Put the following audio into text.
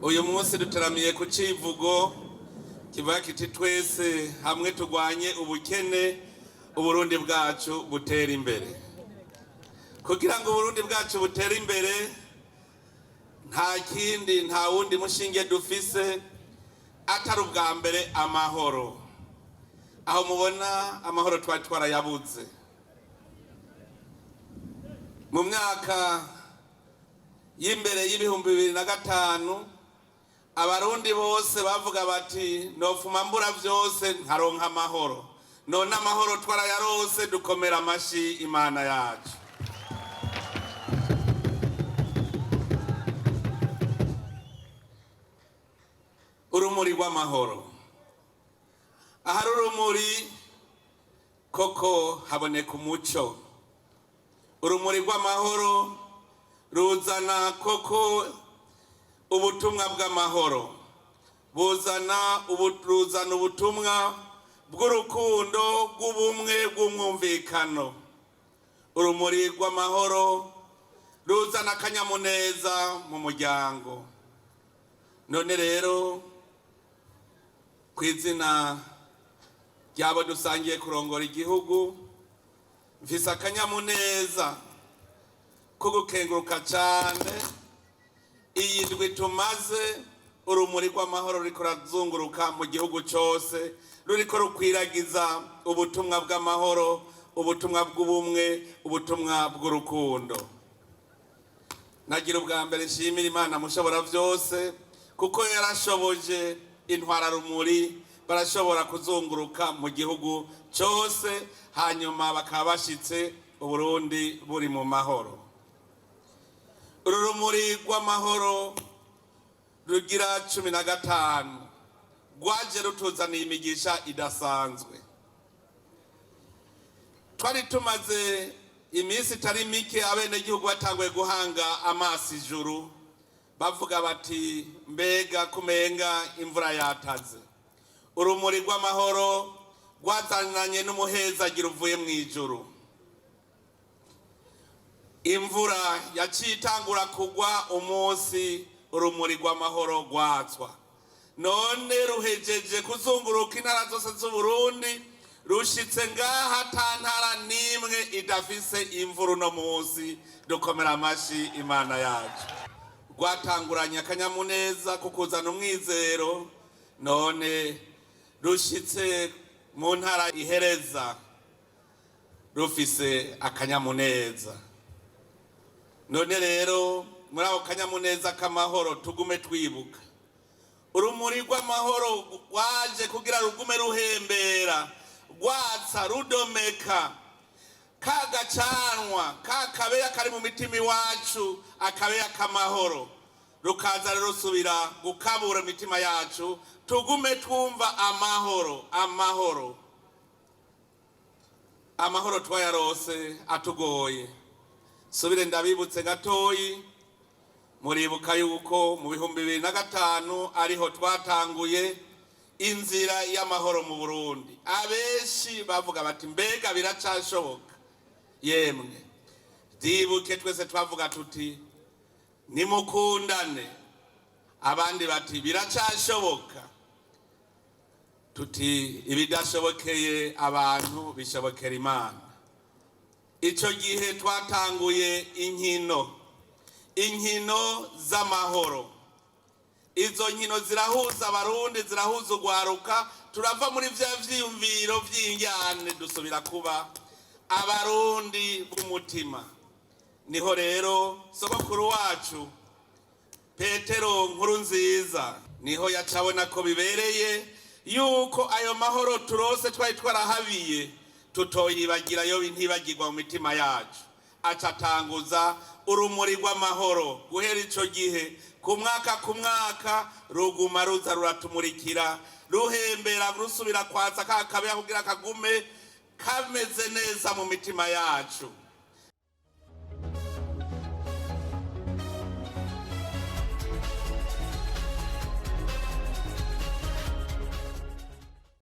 Uyu munsi duteramiye ku civugo kivuga kiti twese hamwe turwanye ubukene, Uburundi bwacu butera imbere. Kugira ngo Uburundi bwacu butere imbere, nta kindi, nta wundi mushinge dufise atari ubwa mbere amahoro. Aho mubona amahoro twari twarayabuze mu myaka y'imbere y'2005. Abarundi bose bavuga bati: "Nofuma mbura vyose nkaronka amahoro." None amahoro twarayarose, dukomera amashi Imana yacu. Urumuri rw'amahoro, ahari urumuri koko haboneka umuco. Urumuri rw'amahoro ruzana koko ubutumwa bw'amahoro, buzana ruzana ubutumwa bw'urukundo, bw'ubumwe, bw'umwumvikano. Urumuri rw'amahoro ruzana akanyamuneza mu muryango. None rero, ku izina ry'abo dusangiye kurongora igihugu, mfise akanyamuneza ko gukenguruka cyane iyi ndwi tumaze urumuri rw'amahoro ruriko rurazunguruka mu gihugu cyose, ruriko rukwiragiza ubutumwa bw'amahoro, ubutumwa bw'ubumwe, ubutumwa bw'urukundo. Nagira ubwa mbere nshimira Imana mushobora byose, kuko yarashoboje intwararumuri barashobora kuzunguruka mu gihugu cyose, hanyuma bakaba bashitse Uburundi buri mu mahoro. Uru rumuri rw'amahoro rugira 15 rwaje rutuzaniye imigisha idasanzwe. Twari tumaze iminsi itari mike abenegihugu batanguye guhanga amaso ijuru, bavuga bati: "Mbega kumenga imvura yataze?" Urumuri rw'amahoro rwazananye n'umuhezagira uvuye mu ijuru. Imvura yaciye itangura kugwa umunsi urumuri rw'amahoro rwatswa. None ruhejeje kuzunguruka intara zose z'Uburundi, rushitse ngaha ata ntara n'imwe idafise imvura uno munsi. Dukomera amashi Imana yacu. Rwatanguranye akanyamuneza ko kuzana umwizero, none rushitse mu ntara ihereza rufise akanyamuneza. None rero, muri ako kanyamuneza k'amahoro, tugume twibuka urumuri rw'amahoro rwaje kugira rugume ruhembera, rwatsa, rudomeka ka gacanwa ka kabeya kari mu mitima iwacu, akabeya k'amahoro, rukaza rero rusubira gukabura imitima yacu, tugume twumva amahoro, amahoro. Amahoro twayarose atugoye. Subire ndabibutse gatoyi. Muribuka yuko mu 2005 ariho twatanguye inzira y'amahoro mu Burundi. Abenshi bavuga bati: "Mbega biracashoboka?" Yemwe, byibuke twese twavuga tuti: "Nimukundane." Abandi bati: "Biracashoboka?" Tuti: "Ibidashobokeye abantu bishobokera Imana." Icyo gihe twatanguye inkino z'amahoro. Izo nkino zirahuza Abarundi, zirahuza urwaruka. Turava muri vya vyiyumviro vy'injyane, dusubira kuba Abarundi b'umutima. Niho rero sogokuru wacu Petero Nkuru Nziza niho yacabona ko bibereye yuko ayo mahoro turose twari twarahabiye tutoyibagira, yo ntibagirwa mu mitima yacu. Aca atanguza urumuri rw'amahoro. Guhera ico gihe, ku mwaka ku mwaka, ruguma ruza ruratumurikira, ruhembera, rusubira kwatsa ka kabeya kugira kagume kameze neza mu mitima yacu.